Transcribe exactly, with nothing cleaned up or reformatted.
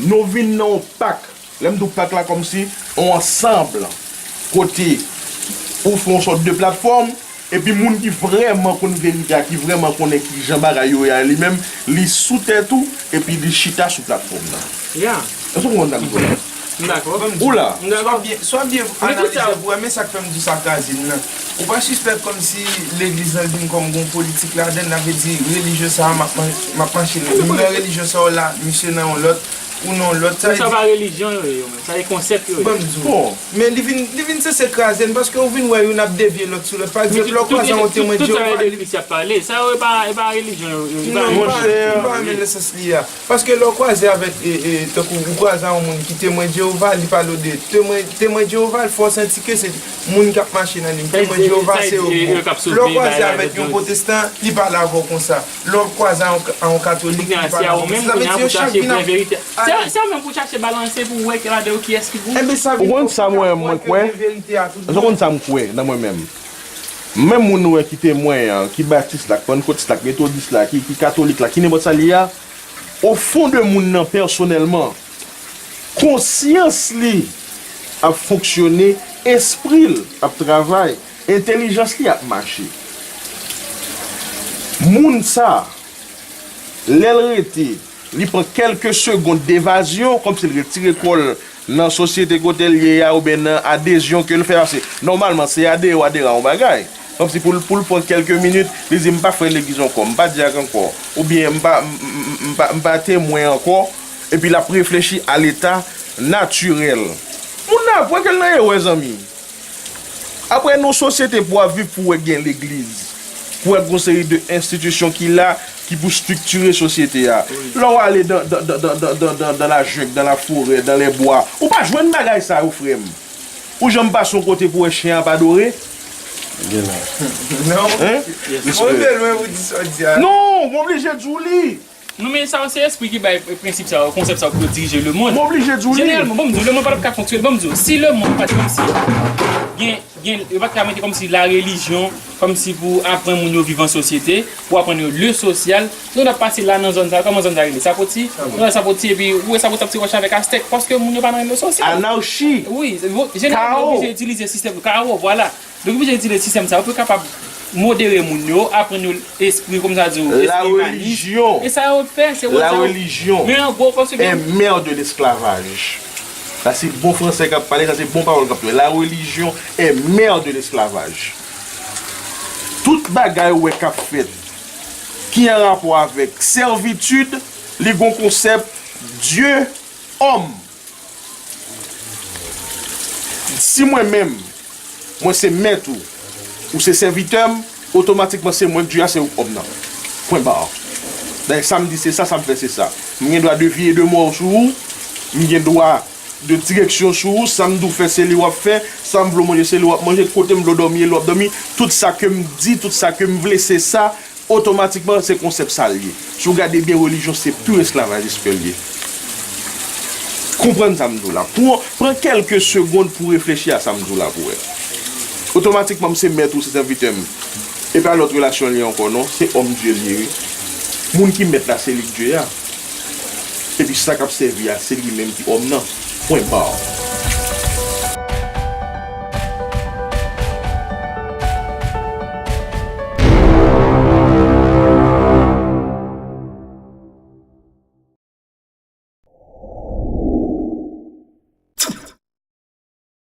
Nou vin nan yon pak. Lè m di w pak la, kòmsi yon ansanm kote ou fè yon sòt de platfòm, epi moun ki vrèman konn verite a, ki vrèman konnen ki jan bagay yo ye a li menm, li sou tèt ou, epi li chita sou platfòm nan. Ya. Èske w konprann sa m di w la? M dakò. Ou la. M dakò. Swa byen analize pou wè, men sa k fè m di sa, Krazin nan. Ou pa sispèk kòmsi legliz lan vin kòm gon politik ladann, nan vle di relijyon sa a m ap man- m ap mache nan. Nimewo relijyon sa a w la, misye nan yon lòt, ou nan yon lòt. Sa vle Sa di, pa relijyon yo ye, men. Sa e konsèp yo ye. Ban m di w. Men li vin, li vin sanse kraze n, paske ou vin wè youn ap devye lòt sou lòt. Pa egzanp, lè w kwaze a yon Temwen de Jewova. Tout sa yo de Bib ap pale. Sa yo e pa, e pa relijyon yo, yo, e pa Non, m relijyon. pa, m pa renmen nan sans li a. Paske lè w kwaze avèk, e, e, tankou ou kwaze a yon moun ki Temwen de Jewova, li pale w de Temwen, Temwen de Jewova, fò w santi ke se moun k ap mache nan li. Temwen de Jewova, se yo bon. Lè w kwaze avèk yon pwotestan, li pale avè w konsa. Lè w kwaze a yon, a yon katolik, li pale avè w konsa. Sa vle di yo chak vin ap Se, se ou menm pou chache balanse pou wè ki ladan yo kiyès ki bon. Enben sa vin Ou konn sa mwen, mwen kwè? Èske w konn sa m kwè nan mwen menm? Menm moun ou wè ki Temwen an, ki Batis la, ki Pannkotis la, ki Metodis la, ki, ki Katolik la, ki nenpòt sa li ye a, o fon de moun nan pèsonèlman, konsyans li ap fonksyone, espri l ap travay, entèlijans li ap mache. Moun sa, lè l rete, li pran kèlke segond devazyon, kòmsi l retire kò l nan sosyete kote l ye a oubyen nan adezyon ke l fè, paske nòmalman se adere w adere a yon bagay. Kòmsi pou l, pou l pran kèlke minit, li di, "M pa frè legliz ankò, m pa dyak ankò, oubyen m pa, m, m, m, m pa, m pa temwen ankò," epi l ap reflechi a leta natirèl. Moun nan ap wè ke l nan erè, zanmi. Apre, nan yon sosyete pou w ap viv, pou w wè gen legliz, pou w wè gen yon seri de enstitisyon ki la, ki pou estriktire sosyete a. Lè w ale dan, dan, dan, dan, dan, dan, dan, dan lajeng, dan laforè, dan lèbwa, ou pa jwenn bagay sa yo, frè m. Ou janm pase yon kote pou w wè chen ap adore? Gen la. Non. Hein? Ou rive lwen pou di sa w di a. Non, m oblije di w li. Non, men sa yo se espri ki bay prensip sa yo, konsèp sa yo pou yo dirije lemonn. M oblije di w li. Jeneralman, bon, m di w, lemonn pa t ap ka fonksyone. Bon, m di w, si lemonn pa t kòmsi gen, gen, yo pa t ka mete kòmsi larelijyon, kòmsi pou aprann moun yo viv an sosyete, pou aprann yo le sosyal, nou t ap pase la nan zòn sa, kòman zòn sa rele? Sapoti? Nou wè Sapoti, epi ou wè Sapoti ap ti wòch avèk astèk, paske moun yo pa nan le sosyal. Anarchi. Wi, jeneralman, oblije itilize sistèm kawo, vwala. Donk, oblije itilize sistèm sa yo pou kapab modere moun yo, aprann yo espri, kòm sa di, espri imanis. E sa yo fè, se wòl sa yo. Men an gwo, paske gen. Est mère de l'esclavage. Sa se bon fransè k ap pale, sa se bon pawòl k ap pale. La religion est mère de l'esclavage. Tout bagay ou wè k ap fèt ki an rapò avèk sèvitid, li gon konsèp Dye, òm. Si mwen menm, mwen se mèt ou, ou se sèvitè m, otomatikman se mwen k Dye a, se ou k òm nan. Pwen ba. Dayè, sa m di se sa, sa m fè se sa. M gen dwa devye de mò sou ou, m gen dwa de direksyon sou ou, sa m di w fè se li w ap fè, sa m vle w manje se li w ap manje, kote m vle w dòmi e li w ap dòmi, tout sa ke m di, tout sa ke m vle se sa, otomatikman se konsèp sa l ye. Si w gade byen, relijyon se pur esclavagisme ke l ye. Konprann sa m di w la. Pran, pran kèlke segonn pou reflechi a sa m di w la pou wè. Otomatikman m se mèt ou, se sèvitè m. E pa lòt relasyon l ye ankò non, se òm Dye l ye wi. Moun ki mèt la se li k Dye a. Epi sa k ap sèvi a se li menm ki òm nan. Pwen ba.